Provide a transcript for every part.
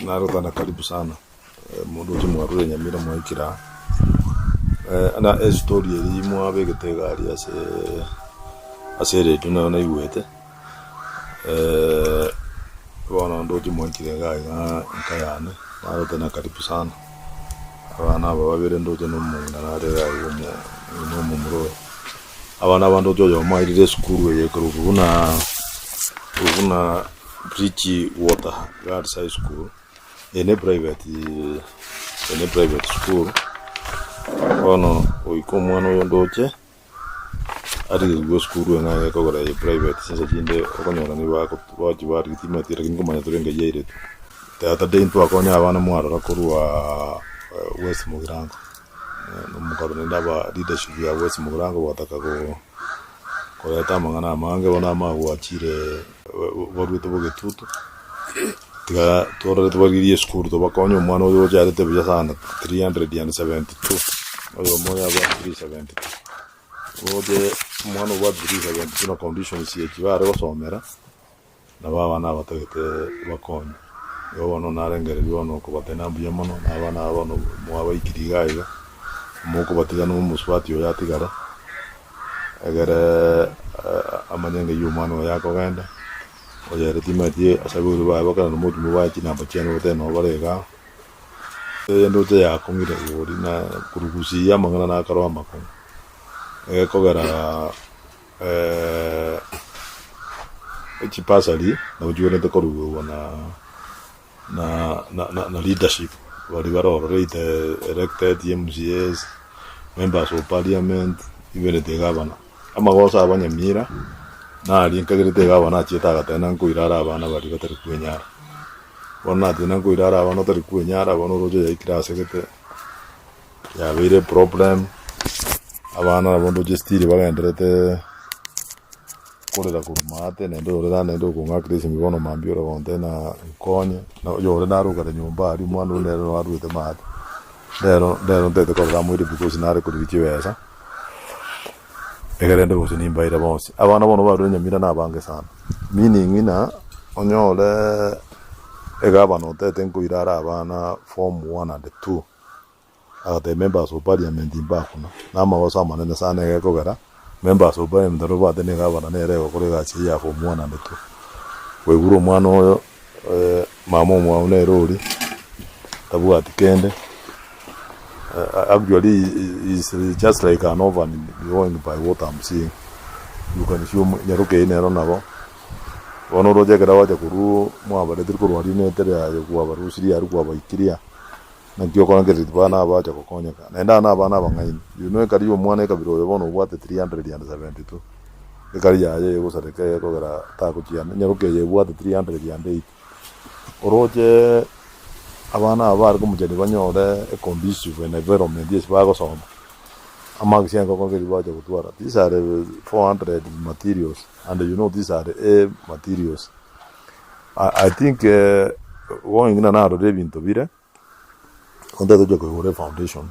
Narotana karibu sana, mondoche mwarure Nyamira mwaikire aa. Na estory eria mwabegete egari ase ase eredio nayo naigwete, bono ndoche mwaikire iga iga nka yane, narotana karibu sana. Abana aba babere ndoche na omong'ina nare iga iga omong'ina omomura oyo. Abana aba ndoche oyomo airire esukuru eye ekorokwa buna buna Bridge Water Girls High School, eye ne private eye ne private school, bono goika omwana oyo ndoche arigerigwe esukuru eye naye ekogera eye private chinsa chinde okonyora nigo bagochi barigia timanyeti lakini nkomanya tore enka yairetwe. The other day ntwakonya abana mwarora korwa West Mugirango, omokoro naende aba leadership ya West Mugirango bataka ko koreta amang'ana amange bono amagwachire baruete bogetutu, tiga twarorete barigerie esukuru tobakonye omwana oyo ocharete buya sana 372, oyomo oye abwate 372. Roche omwana obwate 372 na conditions echi bare gosomera, nabo abana abatagete bakonywe. Igo bono narengereria bono okobatebia mbuya mono, na abana aba bono mwabaikire iga iga, mokobatiga na omosubati oyo atigare, egere amanye ng'a eywo omwana oye akogenda, oyo ere timanyeti ase abaibori baye bakare na mochie mobae chinamba chiane goteba nabo bare igaa. Endoche yakong'ire igoro na korwa gusii amang'ana nakarwa amakong'u, egekogera Chibasari nabo chigwenerete koruegwa na na na leadership baria bare ororo either elected MCAs, members of parliament, even the governor. Amagoso abo Nyamira naria nkagerete egavana achiete agateba nkoira are abana baria batari kwenyara. Bono nateba nkoira are abana batari kwenyara bono oroche yaikire ase gete yabeire eproblem, abana nabo ndoche still bagenderete korera korwa maate naende oyore naende okong'akera esimi bono mambia ore gontebia ng'a nkonye, na oyore nare okare nyomba aria omwana oyio nere nabo arwete maate, rero rero ntagete korora amoire because nare korigia chibesa, ekero rende gose nimbaire bonsi. Abana bono barure nyamira na abange sana, meaning ng'a onyore egavana otete nkoira are abana form one and two. Agatebia members of parliament mbakuna, na amagoso amanene sana egekogera, members of parliament nabo babwate na egavana nere egokora egasi eye ya form one and two. Kwaigure omwana oyo mama omwabo nere oria, tabwati kende, actually he is just like an orphan going by what am seeing, you can see nyaroke eyio nero nabo, bono oroche ekero agocha korwa mwabaretire korwa aria netere aye kwabarusirie aria kwabaikirie aa. Naki okorangereria tibana abacha gokonyeka, naende aba nabana abang'aini. You know ekari y'omwana ekabira oyo bono obwate 372, ekari yaye egosareka egekogera tagochiana, enyaroka eye ebwate 308. Oroche abana aba bare komochani banyore a conducive environment ase bagosoma, amarks engoko nkeri bacha gotwara. These are 400 materials and you know these are A materials. I think bono buna narorire ebinto bire, onde tochia koigora efoundation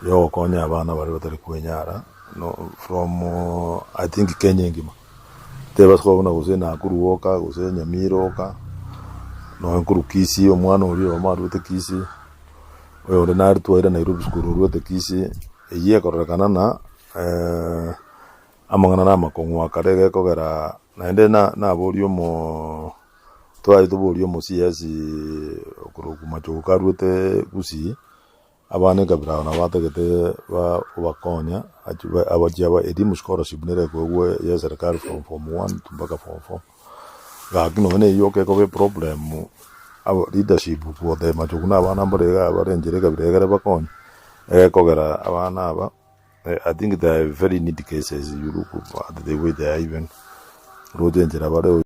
ya ogokonya abana baria batari kwenyara no from I think Kenya engima. Tebasa koba buna gose Nakuru oka, gose Nyamira oka, nonye korwa Kisii omwana oria oyomo arwete Kisii, oyonde nare twaira Nairobi school orwete Kisii, eywo ekororekana ng'a Amang'ana namakong'u akare gekogera naende naboria omoo tware toborie omo CS okorokwa Machogu karwete Gusii, abana ekabira aba nabo batagete ba obakonya abachie aba elimu scholarship nere ekoegwa ya eserekari from form one to mpaka form four. Gaki nonye na eyio ekoba eproblem aba leadership goteba Machogu na abana mbare igaa bare enchera ekabira egere bakonye, egekogera abana aba. I think they are very needy cases you look at the way they are even roche enchera bare.